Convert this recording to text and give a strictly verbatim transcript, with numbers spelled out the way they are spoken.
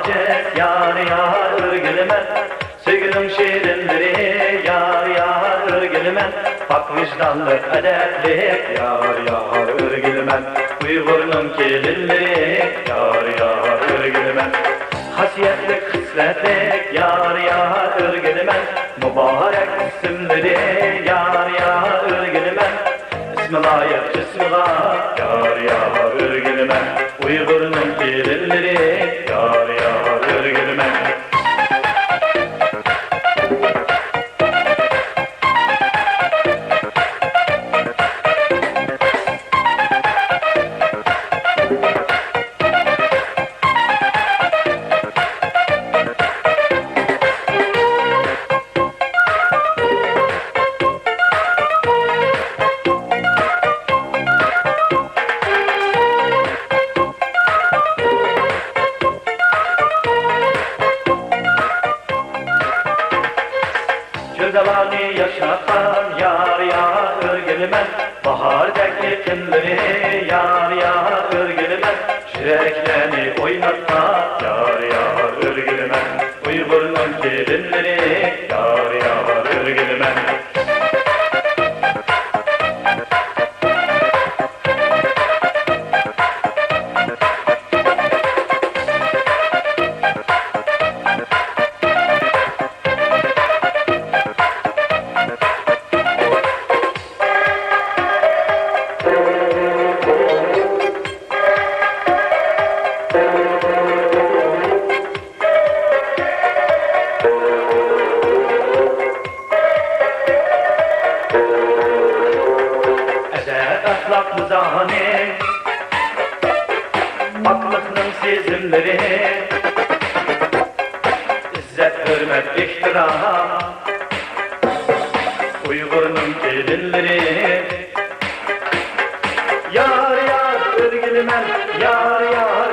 يار، يار، ئۆرگىلىمەن، سۆيگۈنىڭ شېرىنلىرى، يار، يار، ئۆرگىلىمەن، پاك ۋىجدانلىق، ئەدەپلىك، يار، يار، ئۆرگىلىمەن، ئۇيغۇرنىڭ كېلىنلىرى، يار، يار، ئۆرگىلىمەن، خاسىيەتلىك، خىسلەتلىك، يار، يار، ئۆرگىلىمەن، مۇبارەك ئىسىملىرى، يار، يار، ئۆرگىلىمەن، ئىسمى لايىق جىسمىغا، يار، يار، ئۆرگىلىمەن، ئۇيغۇرنىڭ كېلىنلىرى، يار، يار، ئۆرگىلىمەن. گۈلزارلارنى ياشناتقان يار، يار، ئۆرگىلىمەن، باھاردەك ئېقىنلىرى، يار، يار، ئۆرگىلىمەن، يۈرەكلەرنى ئويناتقان يار، يار، ئۆرگىلىمەن، ئۇيغۇرنىڭ كېلىنلىرى، يار، يار، ئۆرگىلىمەن. ئەدەپ-ئەخلاق مىزانى، پاكلىقنىڭ سېزىملىرى، ئىززەت، ھۆرمەت، ئېھتىرام، ئۇيغۇرنىڭ كېلىنلىرى. يار، يار، ئۆرگىلىمەن، يار، يار،